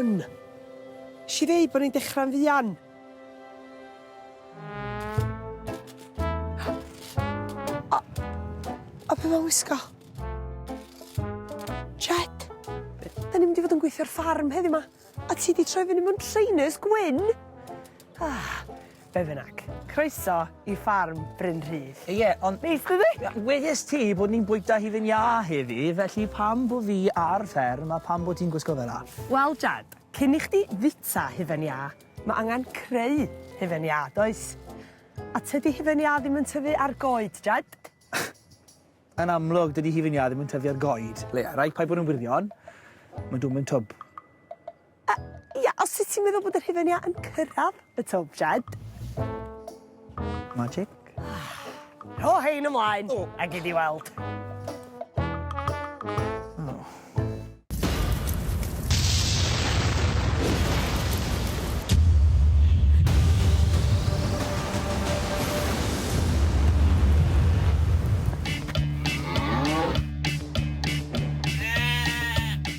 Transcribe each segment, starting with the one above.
on. Nes i ddeud bod ni'n dechrau'n fuan. A, a be mae'n wisgo? Jed, da ni'n mynd i fod yn gweithio ar ffarm heddiw 'ma. A ti 'di troi fyny mewn trainers gwyn? Ah, be bynnag. Croeso i ffarm Bryn Rhydd. Ie, ond... Neis dydi? Wedest ti bod ni'n bwyta hufen iâ heddi, felly pam bo fi ar fferm a pam bo ti'n gwisgo fel 'a? Wel, Jed, cyn i chdi fita hufen iâ, ma' angan creu hufen iâ, does? A tydi hufen iâ ddim yn tyfu ar goed, Jed. Yn amlwg, dydy hufen iâ ddim yn tyfu ar goed. Leia, rhaid paid bod yn wirion. Mae'n dod mewn twb. Ia, os wyt ti'n meddwl bod yr hufen iâ yn cyrraedd y twb, Jed? Magic. Rho hein ymlaen, a gei di weld.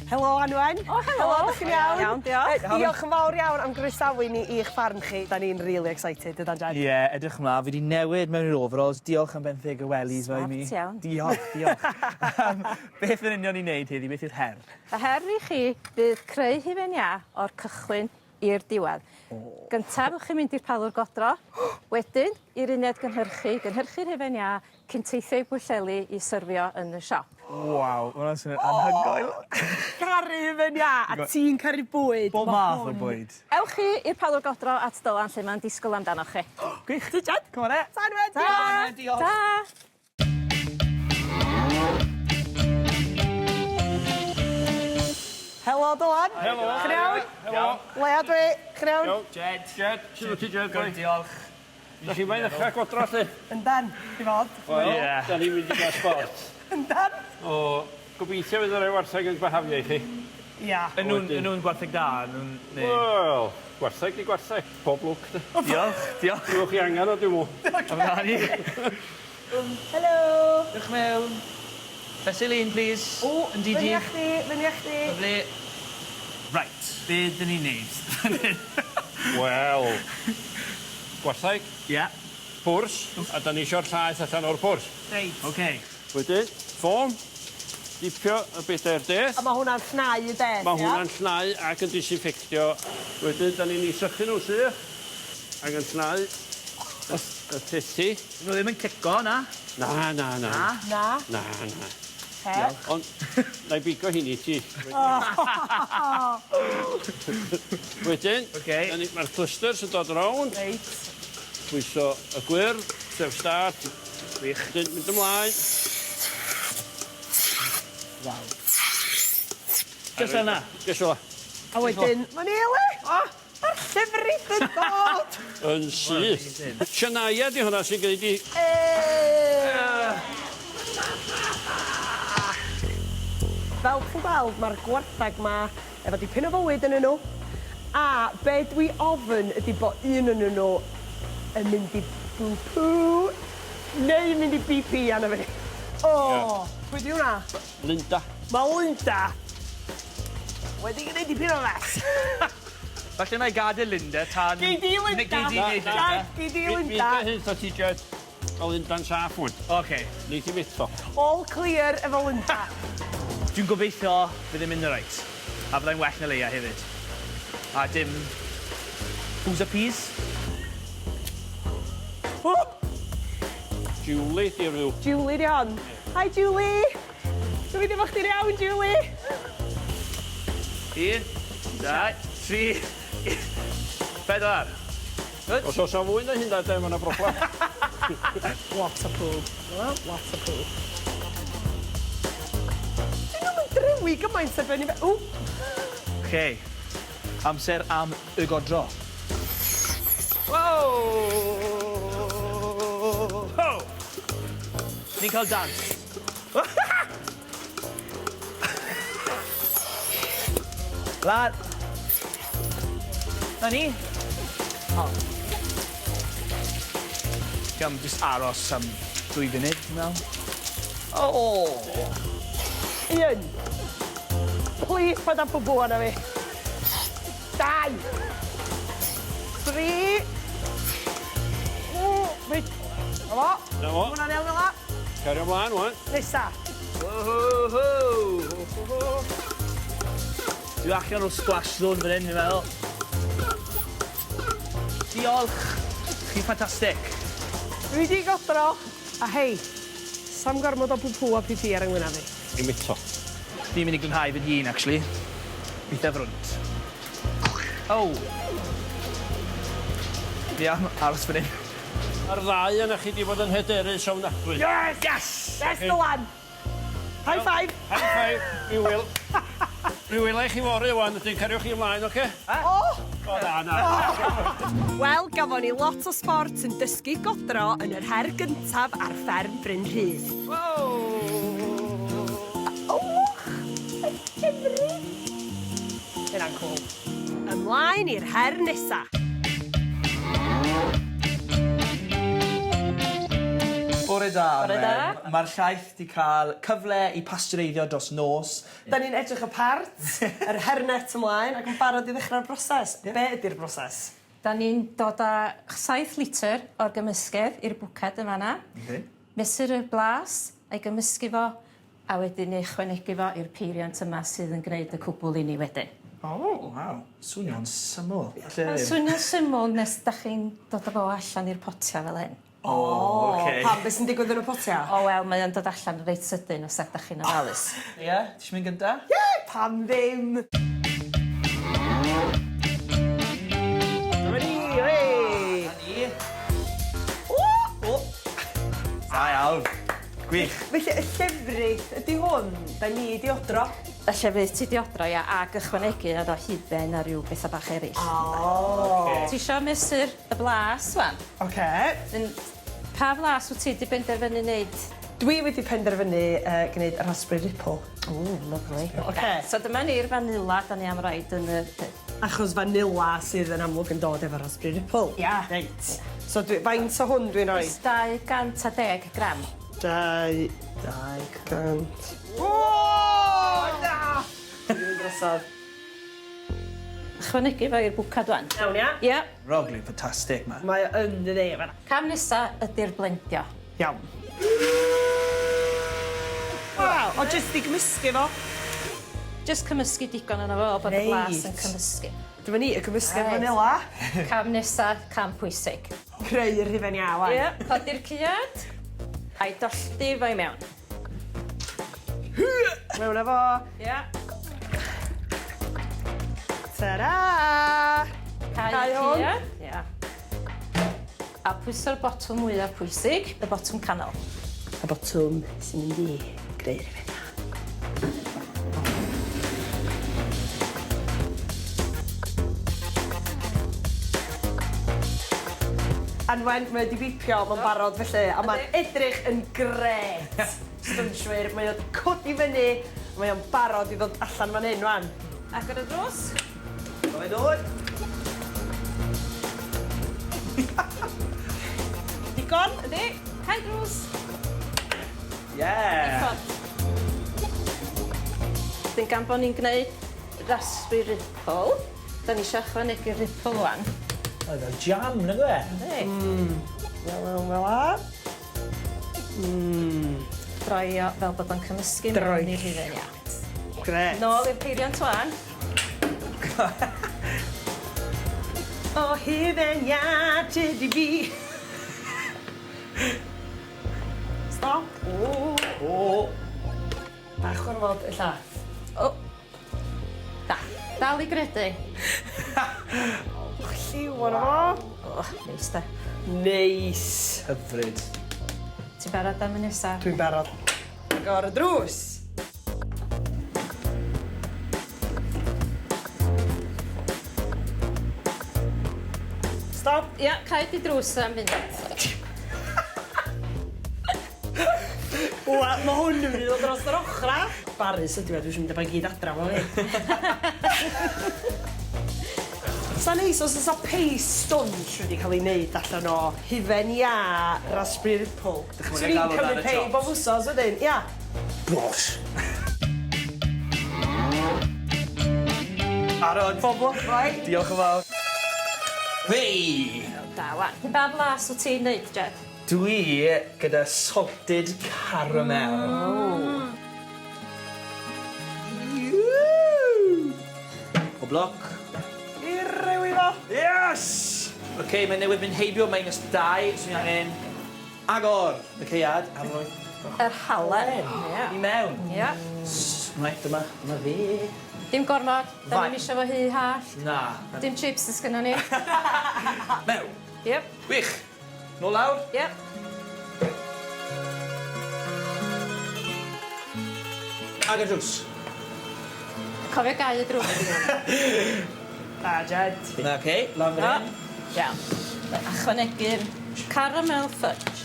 Helo Anwen. O helo. Helo, 'dach chi'n iawn? Iawn, diolch. Yy diolch yn fawr iawn am groesawu ni i'ch ffarm chi. 'Dan ni'n rili excited dydan Jed? Ie, edrych ymlan. Fi 'di newid mewn i'r overalls. Diolch am benthyg y wellies 'ma i mi. Smart iawn. Diolch, diolch. Yym beth yn union i neud heddi? Beth yw'r her? Y her i chi fydd creu hufen iâ o'r cychwyn i'r diwedd. O. Gyntaf 'ych chi'n mynd i'r palwr godro, wedyn i'r uned gynhyrchu, gynhyrchu'r hufen iâ cyn teithio i Bwllheli i syrfio yn y siop. Waw, ma' wnna'n swnio'n anhygoel. Caru hufen iâ a ti'n caru bwyd. Bob math o bwyd. Ewch chi i'r palwr godro at Dylan lle ma'n disgwl amdanoch chi. Gwych. Ti Jed? C'mon 'e. Ta Anwen. Ta. Diolch. Ta. Helo Dylan. Helo. Chi'n iawn? Helo. Lea dwi. Chi'n iawn? Iawn. Jed. Jed, sut wt ti Jed? Good, diolch. Da chi 'ma i ddechra godro 'lly? Yndan, i fod. Wel, Ie. da ni'n mynd i gael sbort. Yndan? O, gobeithio fydd yr wartheg yn gwahafio i chi. Ia. Ŷn nw'n ŷn nw'n gwartheg da ŷn nw'n neu... Wel, gwartheg 'di gwartheg. Pob lwc 'de. Diolch, diolch. Fyddwch chi angan o dwi m'wl. Amdani. Helo. Dewch mewn. Fesul un plîs. O, Yn didi. Fyny â chdi, fyny â chdi. Lyfli. Reit, be' 'dyn ni'n neud fan hyn? Wel, gwartheg. Ie. Pwrs, a 'dan ni isio'r llaeth allan o'r pwrs. Reit. Oce. Wedyn, ffôm, dipio y bedair deth. A ma' hwnna'n llnau y beth, ia? Ma' hwnna'n llnau ac yn disinffectio. Wedyn, 'dan ni'n 'i sychu nhw'n sych ac yn llnau y y tethi. 'Dyn nhw ddim yn cico, na? Na, na, na. Na? Na. Na, na. Diolch. Ond 'nai bigo hynny i ti. Wedyn... Oce. 'dan ni ma'r clusters yn dod rownd. Reit. Pwyso y gwyrdd, sef start. Gwych. Wedyn mynd ymlaen. Waw. Jyst fel 'na? Jyst fel 'a. A wedyn, ma' nearly. O! Ma'r llefrith yn dod! Yn syth. Shania 'di hwnna sy'n gneud i... Fel chi'n gweld ma'r gwartheg 'ma efo dipyn o fywyd ynnyn nhw a be dwi ofn ydi bo' un ynnyn nhw yn mynd i bw pw neu yn mynd i bi pi arno fi. O! Pwy 'di hwnna? Linda. Ma' Linda wedi gneud dipyn o mess. Falle 'nai gadel Linda tan... Gei di Linda! Gei di neud Linda. Gei di Linda. Fi dy hyn ti Jed. Ma' Linda'n saff ŵan. Oce. Neith hi fyth o. All clear efo Linda. Dwi'n gobeithio fydd e'n mynd alright. A fyddai'n well na Leia hefyd. A dim booze a peas. O! Julie 'di'r fyw. Julie 'di hon. Hi Julie! Gobeithio bo' chdi'n iawn Julie! Un, dau, tri, pedwar. Good? Os o's 'a fwy na hynna de ma' 'na broblam. Lot o pŵ. Lot o pŵ. 'Dyn nw'm yn drewi gymaint ar ben i fe- ww! Oce. Amser am y godro. Wow! Ho! Ni'n cael dans. Lan. 'Na ni. O. Fi am jyst aros am dwy funud, dwi'n meddwl. O! Un. Plîs paid â pw-pw arna fi. Dau. Tri. O, reit. 'Na fo. 'Na fo. Hwnna'n iawn fel 'a. Cario mlaen ŵan. Nesa. Wo-hoo-hoo! Dwi allan o'r splash zone fan hyn, fi'n meddwl. Diolch! Chi'n ffantastig. Dwi 'di godro, a hei, sa'm gormod o pw-pw a pi-pi ar 'y ngwynaf i. Dim eto. Fi'n mynd i glanhau fy hun, actually. Eitha frwnt. Oh! Fi am aros fan hyn. Ma'r ddau onoch chi 'di bod yn hyderus ofnadwy. Yes! Yes! Yes Dylan! High five! High five, mi wil. Mi wela i chi fory ŵan, wedyn cariwch chi ymlaen, oce? O! O na, na. Wel, gafon ni lot o sbort yn dysgu godro yn yr her gyntaf ar fferm Bryn Rhydd. O! Y llefrith! Hynna'n cŵl. Ymlaen i'r her nesa. Bore da. Bore da. Mae'r llaeth 'di cael cyfle i pastwreiddio dros nos. Da ni'n edrych y part, yr hairnet ymlaen ac yn barod i ddechrau'r broses. Be' ydi'r broses? Da ni'n dod â saith litr o'r gymysgedd i'r bwced yn fan 'na. Yndi. Mesur y blas a'i gymysgu fo a wedyn ei ychwanegu fo i'r peiriant yma sydd yn gneud y cwbwl i ni wedyn. O, waw. Swnio'n syml. Mae'n swnio'n syml nes 'dach chi'n dod â fo allan i'r potia fel hyn. O, oce. Pam, be' sy'n digwydd yn y potia? O wel, mae o'n dod allan reit sydyn os ydach chi'n ofalus. Ie? Ti isio mynd gynta? Ie, pam ddim? Dyma ni, hei! 'Na ni. O! O! Da iawn. Gwych. Felly y llefrith ydi hwn, 'da ni 'di odro. Y llefrith ti 'di odro ia, ag ychwanegu iddo hufen a ryw betha bach eryll. O! Ti isio mesur y blas ŵan? Oce. Yn pa flas wt ti 'di benderfynu neud? Dwi wedi penderfynu yy gneud raspberry ripple. O lyfli. Oce. So dyma ni'r fanila 'dan ni am roid yn y Achos fanila sydd yn amlwg yn dod efo raspberry ripple. Ia. Reit. So dwi faint o hwn dwi'n roi? 210 gram. Dau. 200. O! Na! Dwi'n mynd drosodd. Ychwanegu fo i'r bwcad ŵan. Iawn ia? Ia. Roglyn ffantastig 'ma. Mae o yn dydi? Fan 'na. Cam nesa ydi'r blendio. Iawn. Waw, o jyst i gymysgu fo. Jyst cymysgu digon ono fo bod y blas yn cymysgu. Dyma ni, y cymysgedd fanila. Cam nesa, cam pwysig. Creu yr hufen iâ ŵan. Ie, codi'r caead a'i dollti fo i mewn. Mewn â fo. Ia. Ta-ra! Cau hwn. Ia. A pwyso'r botwm mwya pwysig, y botwm canol. Y botwm sy'n mynd i greu'r hufen iâ. Anwen, mae o 'di bipio, mae'n barod felly, a mae'n edrych yn grêt. Stwnshwyr, mae o 'di codi fyny, mae o'n barod i ddod allan fan hyn wan. Agor y drws. Ma' fe'n dod. Digon? Yndi. Cau drws. Ie! Wedyn gan bo' ni'n gneud raspberry ripple, 'dan ni isio ychwanegu ripple ŵan. Mae fel jam, nag yw e? Yndi. Hmm. Wel, wel, fel 'a. Hmm. Droi o fel bod o'n cymysgu mewn i'r hufen iâ. Grêt. Nôl i'r peiriant ŵan. O hufen iâ ti 'di fi. Stop. O! O! Bach ormod ella. O! Da. Dal i gredu. Och, lliw arno fo. O, neis 'de. Neis. Hyfryd. Ti'n barod am y nesa? Dwi'n barod. Agor y drws. Stop. Ia, cau di drws am funud. Wel, ma' hwn yn mynd i ddod dros yr ochra. Barus ydi o, dwi isio mynd â fo i gyd adra efo fi. Sa neis os o's 'a peis stwnsh wedi ca'l 'i neud allan o hufen iâ raspberry ripple. Dychmyga Swn i'n gael hwnna ar cymryd y pei chops. bob wsos wedyn, ia. Bosh! Parod. Pob lwc boi. Diolch yn fawr. Hei! Da wan. Pa flas wt ti'n neud Jed? Dwi gyda salted caramel. Mm. O bloc. I rewi fo. Yes! Oce, mae newydd mynd heibio minus 2, so ni angen agor y caead a rhoi Yr halen. Ia. i mewn. Ia. Reit, dyma, dyma fe. Dim gormod. Da ni'm Faint? isio fo rhy hallt. Na. Dim chips sy sgynnon ni. Mewn. Iep. Gwych. Nôl lawr. Iep. Agor drws. Cofio gau y drws. Da, Jed. Na, oce, lan fan hyn. Iawn. Ychwanegu'r caramel fudge.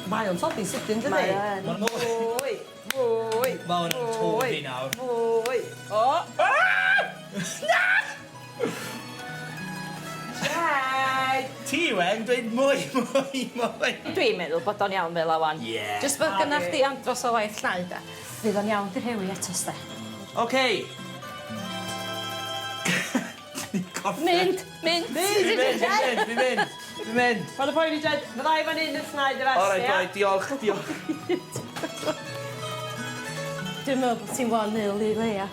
Mae o'n toddi sydyn, dydi? Mae yn. Ma'n mwy. Mwy, mwy. Ma' hwn yn toddi nawr. Mwy. O! Ah! Na! Jed! Ti yw e'n dweud mwy, mwy, mwy. Dwi'n meddwl bod o'n iawn fel 'a wan. Ie. Jyst bod gynnach chdi andros o waith llnau de. Fydd o'n iawn 'di rhewi eto 'ste. Oce. Gorffen. Mynd, mynd. Fi'n mynd, fi'n mynd, fi'n mynd, fi'n mynd. Paid â poeni Jed, fydda i fan hyn yn llnau dy fest, Alright, alright, diolch, diolch. Dwi'n meddwl bod ti'n one nil i Leia.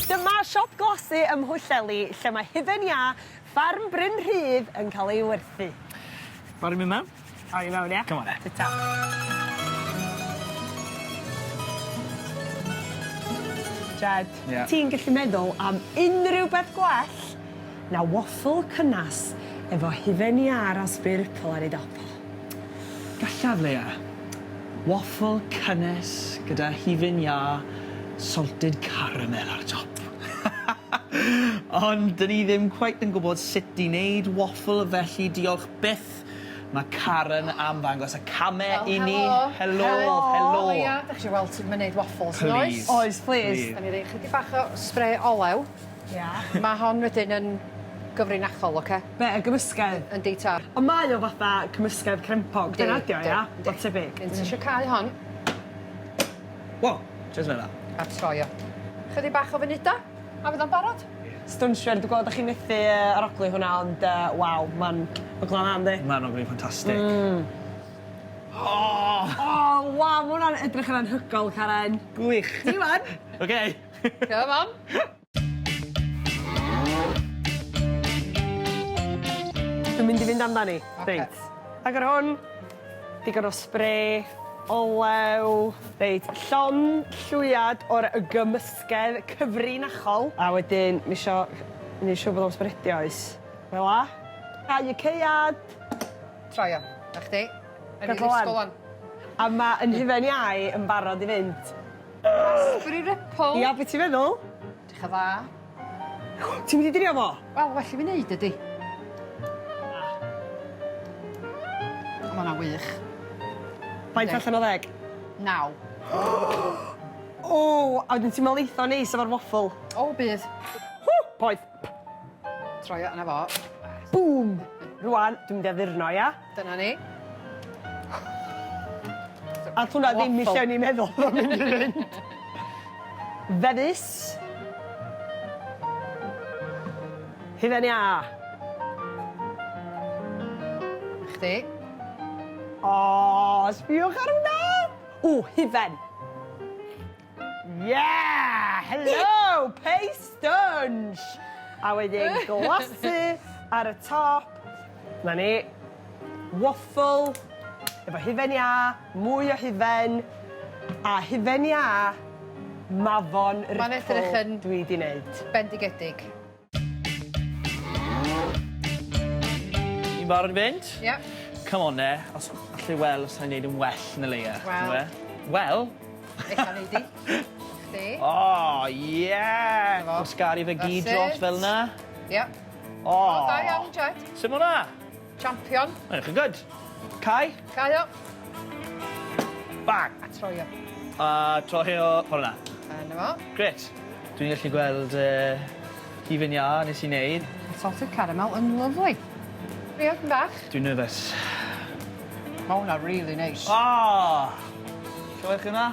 Dyma siop glosu ym Mhwllheli lle mae hufen iâ ffarm Bryn Rhydd yn cael ei werthu. Barod i mynd mewn? Awn i mewn ia? Come on 'en. Tata. Jed, Ie. ti'n gallu meddwl am unrhyw beth gwell na waffle cynnas efo hufen iâ raspberry ripple ar ei dop o. Gallaf, Leia. Waffle cynnes gyda hufen iâ salted caramel ar y top. Ond 'dyn ni ddim cweit yn gwbod sut i neud waffle felly diolch byth ma' Karen am ddangos y came i ni. Helo. Helo. Helo. Leia, 'dach chi isio weld sut ma' neud waffles yn oes? Please. Oes, plîs. Da ni roi chydig bach o spray olew. Ia. Ma' hon wedyn yn gyfrinachol, oce? Be', y gymysgedd? Yndi tad. Ond mae o fatha cymysgedd crempog, dyna ydi o, ia? Lot tebyg. Ti isio cau hon Wow, cheers mela. a troi o. Chydig bach o funuda a fydd o'n barod. Stwnshwyr, dwi'n gweld 'dach chi'n methu yy arogli hwnna ond yy waw, ma'n ogla'n dda yndi? Ma'n ogli ffantastig. O waw, ma' hwnna'n edrych yn anhygol, Karen. Gwych. Ti ŵan. Oce. Come on. Dwi'n mynd i fynd amdani. Ocê. Reit. Agor hwn. Digon o spray, olew. Reit, llond llwyad o'r gymysgedd cyfrinachol. A wedyn, mi isio neu' siŵr bod o'n spreadio oes. Fel 'a. Cau y caead. Troi o. 'Na chdi. Yn Gadal ŵan. ddisgwl ŵan. A ma' 'yn hufen iau yn barod i fynd. Raspberry ripple. Ia, be' ti'n feddwl? Edrych yn dda. Ti'n mynd i drio fo? Wel, well i fi neud ydi. Ma' wnna wych. Faint allan o ddeg? Naw. O, a wedyn ti'n me'wl eith o'n neis efo'r waffle. O, bydd. Ww, poeth. Troi o, 'na fo. Boom! Rwan, dwi'n mynd i addurno, ia? Dyna ni. A hwnna ddim i Waffle. lle o'n i'n meddwl o'dd o'n mynd i fynd. Fefus. Hufen iâ. Chdi. O, sbïwch ar hwnna! O, hufen. Yeah! Hello! Paste sponge! A wedyn glasu ar y top. 'Na ni. Waffle efo hufen iâ, mwy o hufen, a hufen iâ mafon ripple. Ma'n edrych yn dwi 'di neud. Bendigedig. Ni'n barod i fynd? Ie. Come on 'ne, os allai weld os allai neud yn well na Leia. Wel. Wel. Ella nei di. Chdi. O, ie! 'Na fo. Gwasgaru fe gyd That's dros it. fel 'na. Ie. O! O, da iawn, Jed. Sut ma' wnna? Champion. Mae'n edrych yn good. Cau. Cau o. Bang! A troi o. A troi o ffor 'na. A 'na fo. Grêt. Dwi'n gallu gweld yy hufen iâ nes i neud. Ma' salted caramel yn lyfli. Trio dipyn bach. Dwi'n nervous. Ma' wnna rili neis. O! Joiwch hwnna?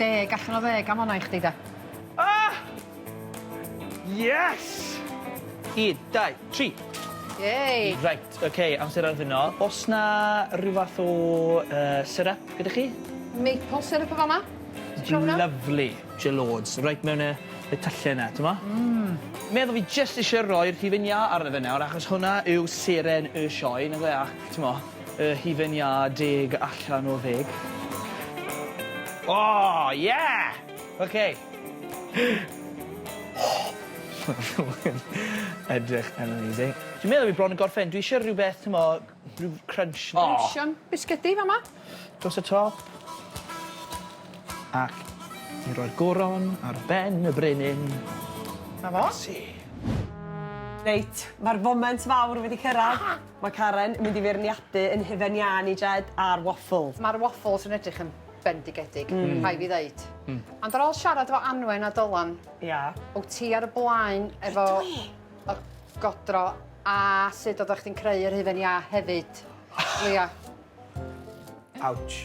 Deg allan o ddeg am honna i chdi de. Ah! Yes! Un, dau, tri. Yay! Reit, oce, amser arddunol. O's 'na ryw fath o yy syrup gyda chi? Maple syrup yn fa' 'ma. Ti isio hwnna? Lovely. Jilords, reit mewn y y tylle 'na, t'mo'? Mm. Meddwl fi jyst isie roi'r hufen iâ arno fe nawr achos hwnna yw seren y sioe nag yw e ac t'mo' y hufen iâ deg allan o ddeg. O ie! Oce. Edrych yn amazing. Dwi'n meddwl fi bron yn gorffen. Dwi isie rhywbeth t'mo' rhyw crunch. O! Creision bisgedi fa' 'ma. Dros y top. Ac i roi'r goron ar ben y brenin. 'Na fo. Si. Reit, ma'r foment fawr wedi cyrradd. Mae Karen yn mynd i feirniadu yn hufen iâ ni Jed a'r waffles. Ma'r waffles yn edrych yn bendigedig, mm. rhaid fi ddeud. Mm. Ond ar ôl siarad efo Anwen a Dylan, Ia. o ti ar y blaen efo y godro a sut oeddech chdi'n creu yr hufen iâ hefyd. Lia. Ouch.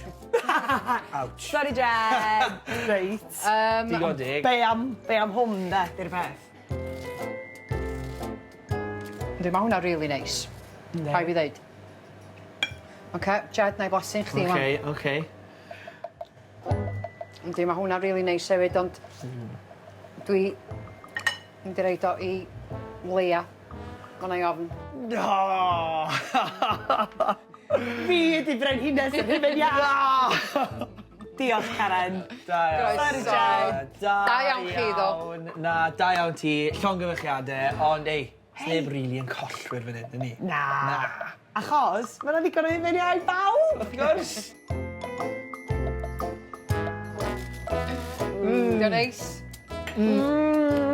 Ouch. Sorry Jed. Reit. Digon deg. Be am, be am hwn de, di'r peth. Yndi, ma' hwnna rili neis. Yndi. Rhai' fi ddeud. Oce, Jed, 'nai blasu un chdi ŵan. Oce, oce. Yndi, ma' hwnna rili neis hefyd, ond dwi mynd i roid o i Leia. Ma' 'na i ofn. O! Fi ydi brenhines yr hufen iâ! Na! Diolch Karen. Da iawn. Croeso. Sorry Jed. Da Da iawn chi ddo. iawn. Na, da iawn ti. Llongyfarchiade, ond ei, sneb rili yn collwyr fan hyn, 'dyn ni? Na. Na. Achos ma' 'na ddigon o hufen iâ i bawb! Wrth gwrs! Mm. 'Di o'n neis? Mm.